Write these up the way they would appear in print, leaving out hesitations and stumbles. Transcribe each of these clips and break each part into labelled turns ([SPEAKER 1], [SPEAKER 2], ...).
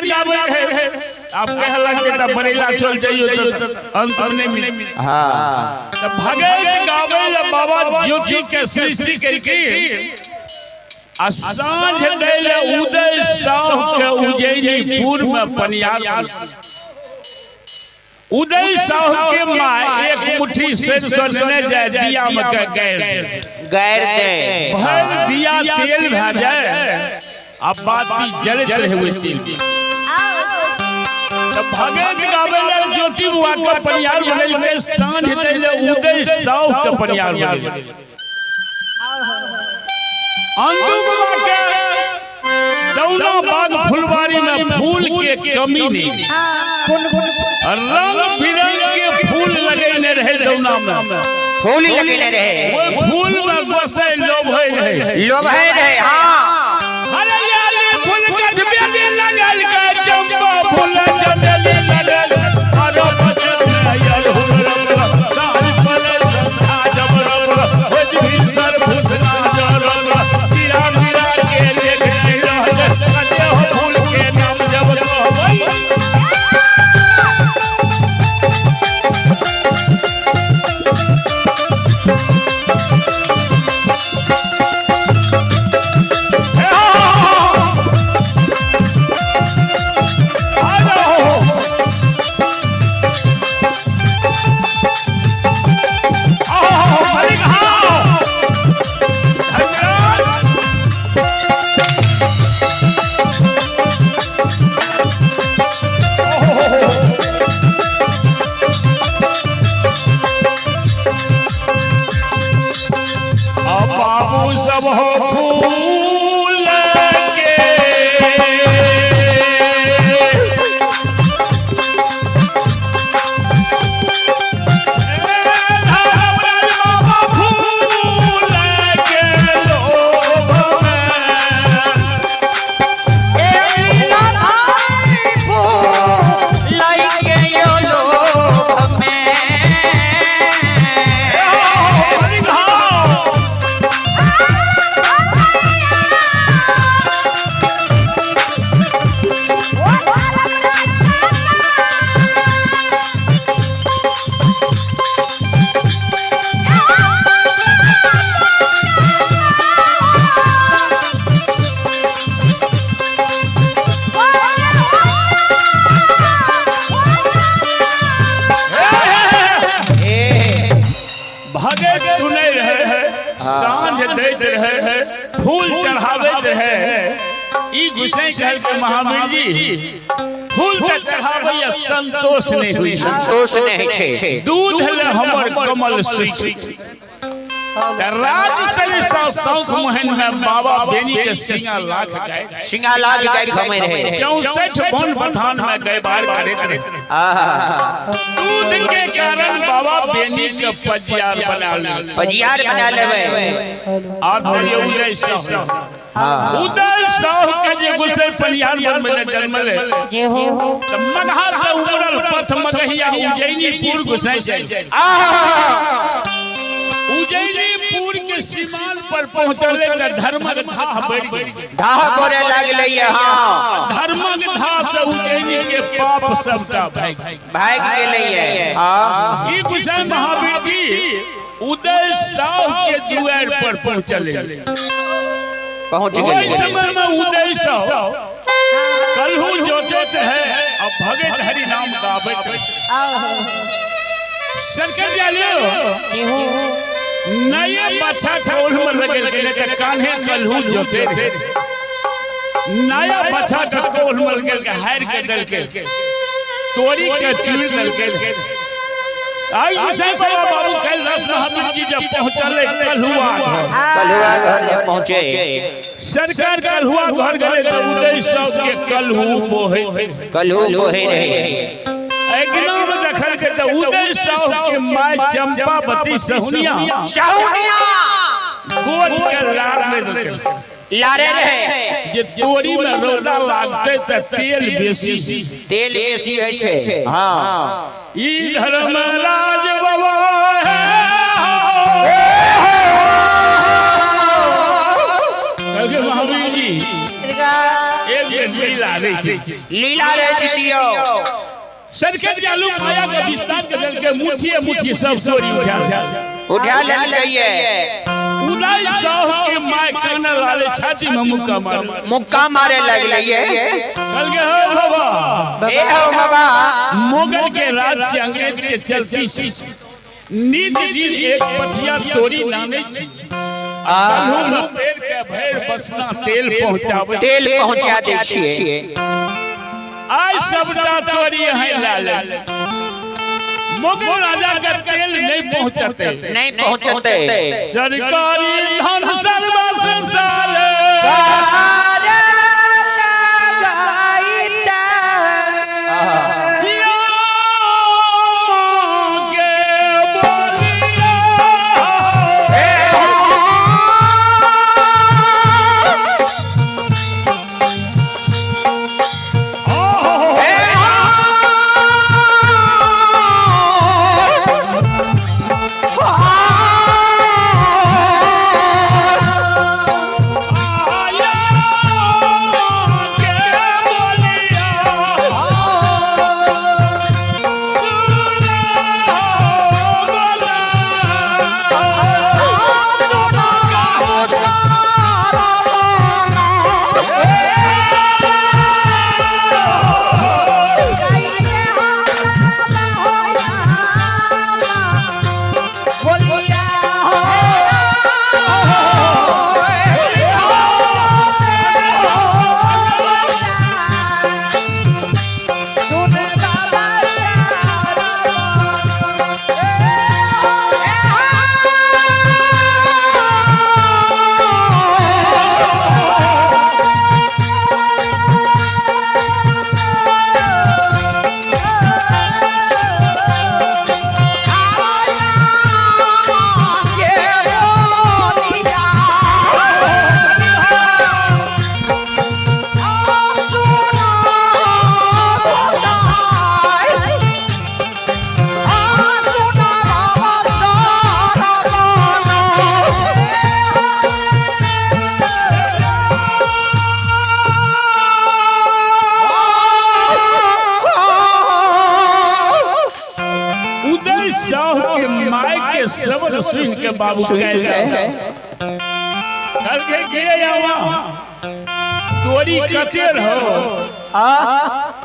[SPEAKER 1] गाबै रहे। आब कहलक जे तऽ बरेला चल जइयो तऽ अंत नहि मिली। तऽ भगैत गाबै लए बाबा ज्योति के सृष्टि केलखिन आ साँझ दै लए उदय साह के उजैनीपुर में पनियार। उदय साहु के माय एक मुट्ठी सरसों लेने जाय, दिया में के गैर दे।
[SPEAKER 2] गैर दे।
[SPEAKER 1] भर दिया तेल भए जाय आ बाती जलत रहे हुए तेल। तऽ भगत गाबै लए ज्योति बुआ के परियार बनेलकै, साँझ दै लए उदय साहु के परियार बनेलकै। अंदू बाबा के दौना बाग फुलवारी में फूल के कमी नहीं, रंग बिरंग के फूल लगेने रहे दौना में।
[SPEAKER 2] फूल लगेने रहे।
[SPEAKER 1] ओहि फूल में गोसै लोभ होय रहे।
[SPEAKER 2] लोभे रहे, हाँ।
[SPEAKER 1] हरियाली फूल गजबेली लगल के चंपा फूल चमेली लगल, हरो बचन अरहुल साल फल संधा जबरल होज भी सर भूसना जरल पीरा मीरा के देख नहीं रहल कते हो फूल के नाम जब कहबै। हे हो हो हो। आ जाओ। आओ, मालिक, आओ। धन्यवाद। आ बाबू सब हो फूल के बाबा फूल के लोभ में भगत सुनै रहे, साँझ दैत रहे, फूल चढ़ाबैत रहे। ई गुसै कहलकै, महावीर जी, फूल तऽ चढ़ाबैया, संतोष नहि हुई।
[SPEAKER 2] संतोष नहीं छे।
[SPEAKER 1] दूध ले हमर कमल सुखी। तऽ राज सरिसा शौक मोहन में बाबा बेनी के सिंगा लाख गए।
[SPEAKER 2] सिंगा लाग गाय घमे रहे।
[SPEAKER 1] 64 वन बथान में गए बार करैत रहे।
[SPEAKER 2] आहा।
[SPEAKER 1] दूध के कारण बाबा बेनी के पजियार बना लेल।
[SPEAKER 2] पजियार बना लेबै।
[SPEAKER 1] आप चलिए उदय साहु। उदय साहु के जे गुसै पनियार बनबै लए जन्मलै
[SPEAKER 3] जे हो।
[SPEAKER 1] तऽ मगहा से उमड़ल पथ मगहिया उज्जैनीपुर घुसै छै।
[SPEAKER 2] आहा।
[SPEAKER 1] उज्जैनीपुर के सीमान पर पहुंचले तऽ धर्मक धाह बढ़ि गेल।
[SPEAKER 2] धाह करे लागलै ये, हाँ।
[SPEAKER 1] धर्मक धाह से उज्जैनी के पाप सबटा भागि गेल।
[SPEAKER 2] भागि गेलै ये, हाँ।
[SPEAKER 1] ई गुसै महावीर जी उदय साहु के दुआरि पर पहुंचले।
[SPEAKER 2] पहुंच
[SPEAKER 1] ओहि
[SPEAKER 2] गेलै।
[SPEAKER 1] समय में उदय साहु कलहू जोतैत है और भगत हरि नाम गाबैत रहे। सरकार जालियो
[SPEAKER 3] जे हो।
[SPEAKER 1] नये बच्चा कोल में लगल गेले त कान्हे कलहू जोते रहे। नया बच्चा कोल में लगल के हार के दल के तोरी के चूर दल के। आई गोसाई बाबा बाबू कल रस महावीर जी जब पहुंचले कलहुआ घर।
[SPEAKER 2] कलहुआ घर जब पहुंचे।
[SPEAKER 1] सरकार कलहुआ घर गए त उदय साहु के कलहू बोहे।
[SPEAKER 2] कलहू बोहे रहे।
[SPEAKER 1] अगना में देखल के त उदय साहु के माय चंपावती सहुनिया
[SPEAKER 2] सहुनिया
[SPEAKER 1] गोट के लार में देलकै।
[SPEAKER 2] लारे रहे।
[SPEAKER 1] जे तोरी में रौदा लागते त तेल बेसी।
[SPEAKER 2] तेल बेसी होइ छै, हाँ।
[SPEAKER 1] ई धर्मराज बाबा है। कहलकै महावीर जी, एक बेर लीला रहे छै।
[SPEAKER 2] लीला रहे दियो।
[SPEAKER 1] सरकत जालू माया के विस्तार के दल के मुठिए मुठिए सब सोरी उठा
[SPEAKER 2] उठा लेलकै।
[SPEAKER 1] उदय साहु के my कानल वाले छाती में मुक्का मारे
[SPEAKER 2] मुक्का मारे लगलै।
[SPEAKER 1] कल के हो बाबा,
[SPEAKER 2] ए हो बाबा,
[SPEAKER 1] मुगल के राज से अंग्रेज के चलती छी नीत दिन एक पटिया तोरी लाने छी कलहू में पेड़ के भैर बसना तेल पहुंचावे
[SPEAKER 2] तेल पहुंचा दै छियै।
[SPEAKER 1] आज सबटा तोरी है लाल मुगल राजा का तेल नहीं पहुंचते
[SPEAKER 2] नहीं पहुंचते।
[SPEAKER 1] सरकारी धन सर्वस्व सारे उदय साहु के my के शब्द सुन के बाबू कह के गे आवा तोरी कते रहो।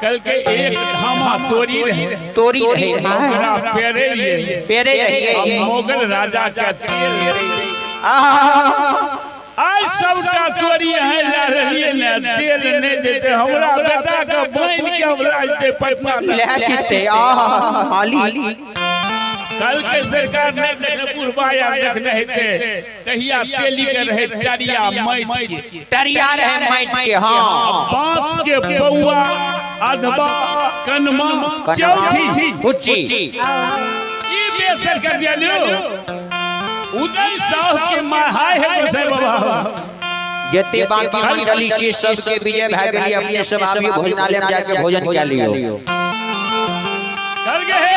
[SPEAKER 1] कल के एक धामा तोरी रहे
[SPEAKER 2] तोरी रहे
[SPEAKER 1] ओकरा पेरे लिए
[SPEAKER 2] पेरे रहे
[SPEAKER 1] मुगल राजा का तेल आज सबटा तोरी है ला रही ने तेल नहीं देते हमरा बेटा के बहन के हमरा देते पैसा
[SPEAKER 2] ले लेते। आहा माली
[SPEAKER 1] कल के सरकार ने देखे बुढ़बा या देखने हेते तहिया तेली के रहे टरिया माटि के
[SPEAKER 2] टरिया रहे माटि के। हां
[SPEAKER 1] बांस के पौआ अधबा कनमा चौथी
[SPEAKER 2] उच्ची
[SPEAKER 1] ई बेसर कर दिया लियो उदय साहु के मां हाय है गोसाई बाबा।
[SPEAKER 2] जते बाकी मंडली छी सबके विजय भए गेली। अपने सब आबी भोजनालय में जाके भोजन कर लियो।
[SPEAKER 1] चल गए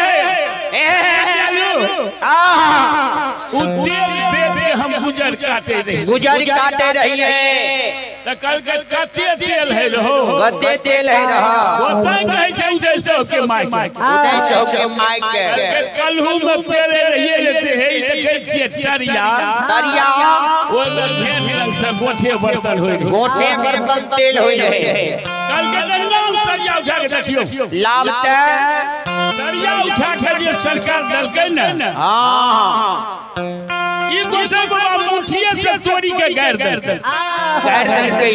[SPEAKER 1] बेचे हम गुजर काटे रहे
[SPEAKER 2] गुजर काटे रहिए।
[SPEAKER 1] त कल के कते तेल है रहो
[SPEAKER 2] कते तेल है रहो
[SPEAKER 1] गोसाई कहै छै उदय साहु के my के
[SPEAKER 2] उदय साहु के my के
[SPEAKER 1] कलहू में पेरे रहिए जे हे देखै छियै टरिया
[SPEAKER 2] टरिया
[SPEAKER 1] ओइ में घेन रंग से गोठे बर्तन होय
[SPEAKER 2] गोठे बर्तन तेल होय रहे।
[SPEAKER 1] कल के लाल तरिया उठा के देखियो
[SPEAKER 2] लाल
[SPEAKER 1] तरिया उठा के जे सरकार दलकै ने।
[SPEAKER 2] हां
[SPEAKER 1] ई गोसाई बाबा मुठिए से तोड़ी के गारि देलकै
[SPEAKER 2] गारि देलकै।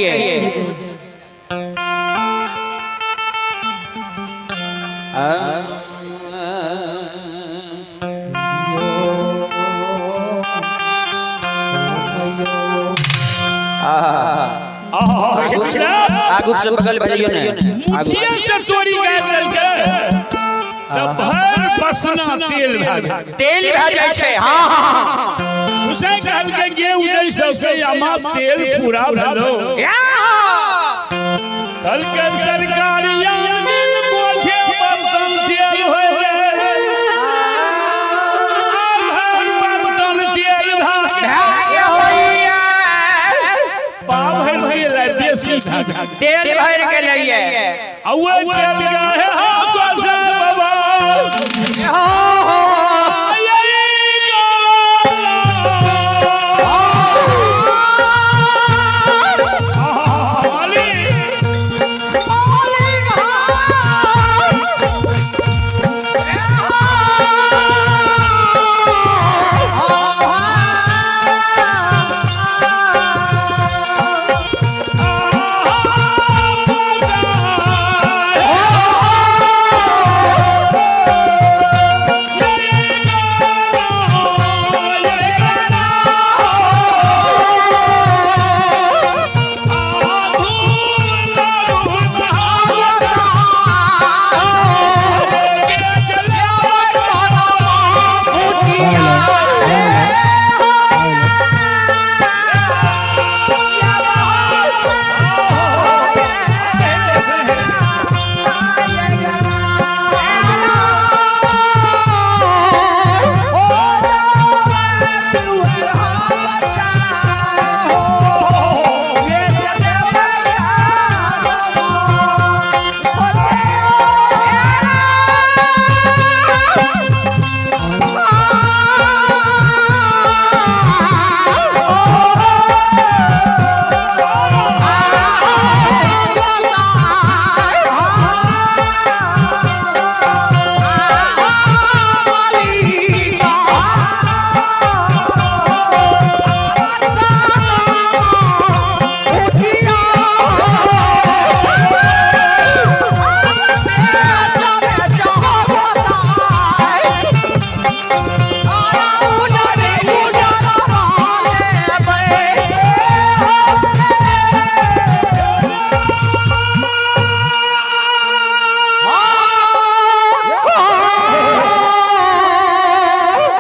[SPEAKER 2] आगू से बगल भरियो ने
[SPEAKER 1] मुठिए से तोड़ी गारि देलकै त भर बसना तेल भए गेल
[SPEAKER 2] तेल भए जाइ छै। हां हां
[SPEAKER 1] उसे कहलकै गे उदय साहु के अमा तेल पूरा भेलो। कहलकै सरकारिया गोठे बर्तन तेल होय रे भर बर्तन तेल भए होइया पाव भर तेल बेसी भए
[SPEAKER 2] तेल भए
[SPEAKER 1] आ ओहि तेल के हे हो गोसाई बाबा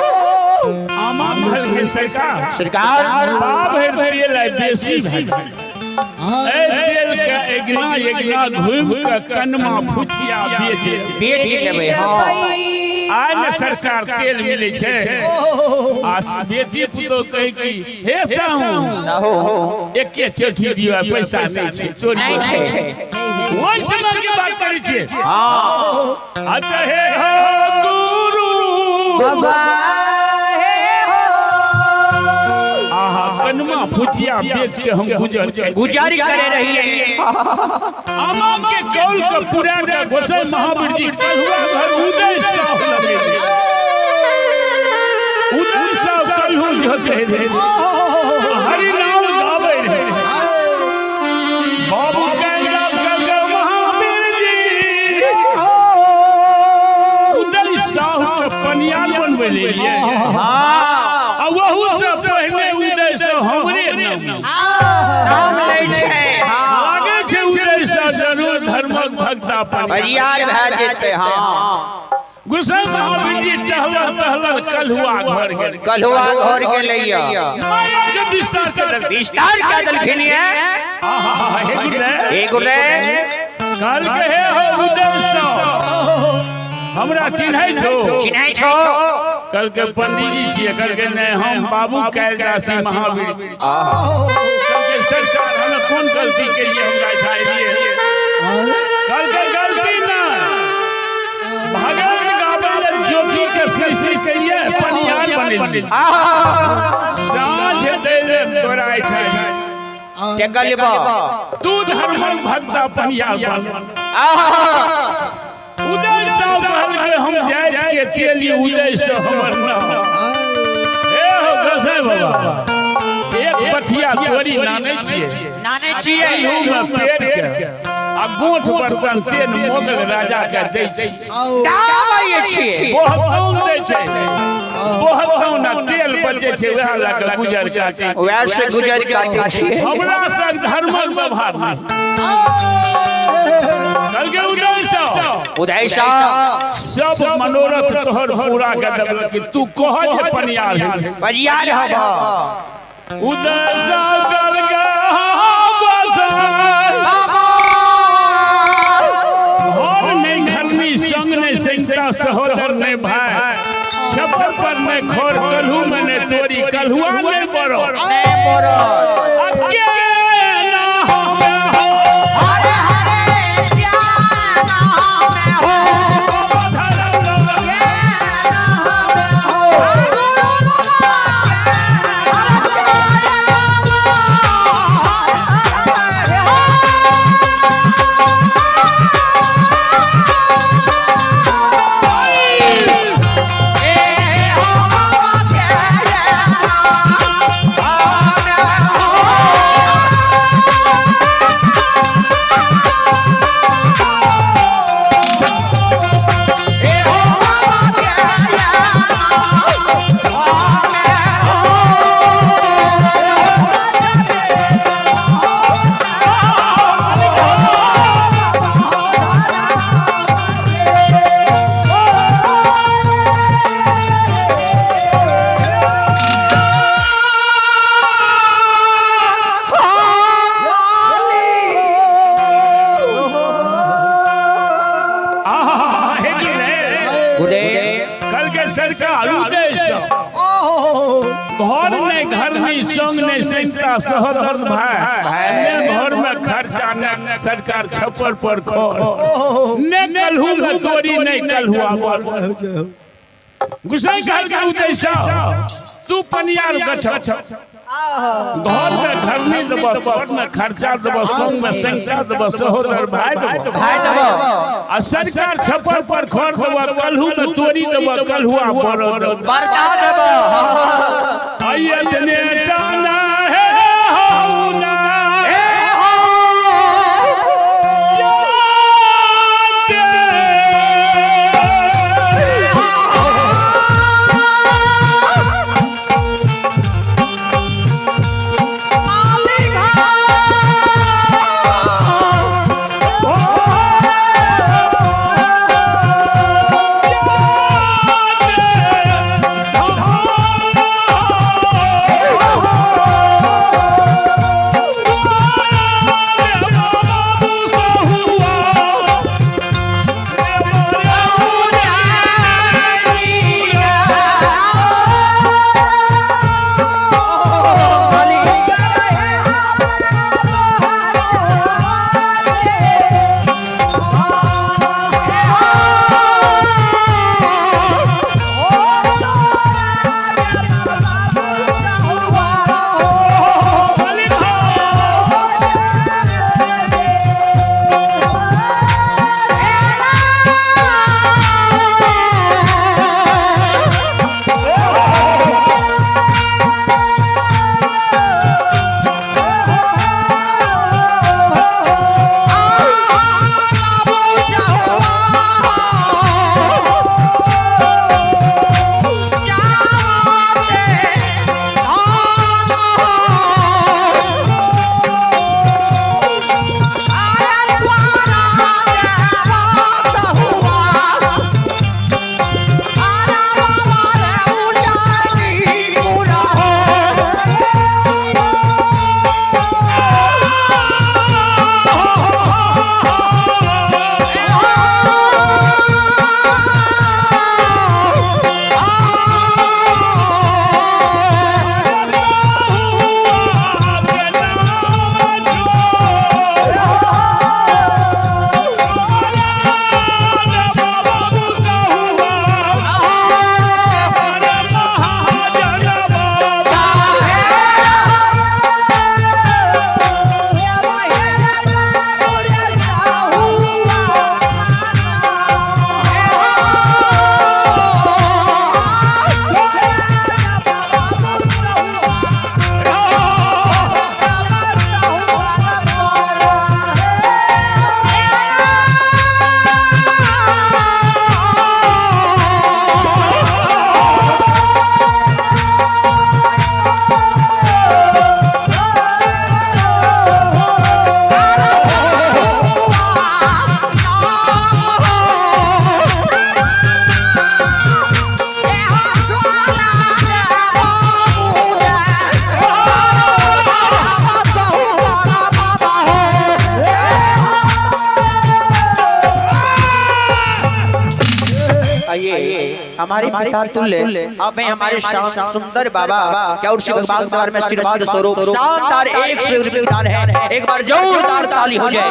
[SPEAKER 1] आमा घर के सरकार
[SPEAKER 2] सरकार
[SPEAKER 1] बाप है तेल है देसी भाई ए तेल के एगना एगना घूम के कनमा फुचिया बेचे
[SPEAKER 2] बेच लेबै हाँ
[SPEAKER 1] आइ ने सरकार तेल मिलै छै आ बेटी पुतोह कहै कि हे साहू
[SPEAKER 2] साहू
[SPEAKER 1] एके चेठी दियो पैसा नहि छै चोरी
[SPEAKER 2] नहि छै
[SPEAKER 1] ओहि समय के बात करै छियै
[SPEAKER 2] हाँ
[SPEAKER 1] आ तऽ हे हो गुरु
[SPEAKER 2] बाबा हे हो
[SPEAKER 1] आहा कनमा फुचिया बेच के हम गुजर के
[SPEAKER 2] गुजारी करे रहिए
[SPEAKER 1] आमा के कौल के पूरा के गोसाई महावीर जी कलहुआ घर उदय साहु लगे उदय साहु कलहु होते रहे हरि नाम गावे रहे बाबू कह गौ महावीर जी उदय साहु के पनियाल बनबै लिए
[SPEAKER 2] हाँ
[SPEAKER 1] आ वहु से पहिने उदय से हमरे नाम
[SPEAKER 2] नाम लै छै हाँ
[SPEAKER 1] लागे छै उदय से जरूर धर्मक भक्ता पनियाल
[SPEAKER 2] परियार भए जेतै हाँ
[SPEAKER 1] गुस्सा महावीर जी टहलल टहलल कलहुआ घर गेल
[SPEAKER 2] कलहुआ घर गेलैया
[SPEAKER 1] माया के विस्तार कर देलखिन।
[SPEAKER 2] विस्तार कऽ देलखिन ये
[SPEAKER 1] आहा, हे गुरुदेव
[SPEAKER 2] हे गुरुदेव
[SPEAKER 1] कहल के हे हो उदय साहब हमरा चिन्है छौ
[SPEAKER 2] चिन्है छौ
[SPEAKER 1] कल के पंडित जी छियै कल के नहीं हम बाबू कैलदासी महावीर कल के सरकार हमें कोन गलती के लिए हमरा छाइलिए कल के गलती ना भगत गाबै ले ज्योति के सृष्टि के लिए पनियार बनेलिए साँझ दै ले तोरा छै
[SPEAKER 2] टेकलबो
[SPEAKER 1] तू धर्मक भक्ता पनियार बन उदय साहब कहल के हम जाय के तेली उदय से हमर नाम हे हो गोसाई बाबा एक पथिया तोरी नानै छियै
[SPEAKER 2] नानै छियै
[SPEAKER 1] इहू में पेड़ के आ गोठ बर्तन तेल मोगल राजा के दै छै
[SPEAKER 2] दाबै छियै
[SPEAKER 1] बहुत कौन दै छै बहुत कौन आ तेल बचै छै वएह लऽ के गुजर काटै
[SPEAKER 2] वएह से गुजर काटै छियै
[SPEAKER 1] हमरा संग धर्मक व्यवहार नहि कल के उदय साहब
[SPEAKER 2] उदय साहब
[SPEAKER 1] सब मनोरथ तोहर पूरा कर देलक कि तू कह जे पनियार है
[SPEAKER 2] परियार हब
[SPEAKER 1] उदय सागर के बसाय। घर नहीं घरनी संग नहीं संता सहोदर नहीं भाई छप्पर पर नहीं खोर कलहू में नहीं तोरी कलहुआ नहीं बड़ो
[SPEAKER 2] नहीं बड़ो
[SPEAKER 1] अकेला हमें हो
[SPEAKER 2] हरे हरे प्यार
[SPEAKER 1] सरकार उद्देश्य घर नहीं घर नहीं संग नहीं संता सहोदर भाई ने घर में खर्चा ने सरकार छप्पर पर खो ने कलहू में तोरी नहीं कलहुआ पर गुसाई कहल का उद्देश्य तू पनियार गछ घर में घर नहीं देबो घर में खर्चा देबो संग में संता देबो सहोदर भाई देबो आ सरकार छप्पर पर खर देबो कलहू में तोरी देबो कलहुआ पर
[SPEAKER 2] बरका देबो।
[SPEAKER 1] आइए जाना है होना
[SPEAKER 2] हमारे पिता तुल्य अब मैं हमारे सुंदर बाबा क्या उर्शी भगवान द्वार में आशीर्वाद स्वरूप शानदार 100 रुपये दान है। एक बार जोरदार ताली हो जाए।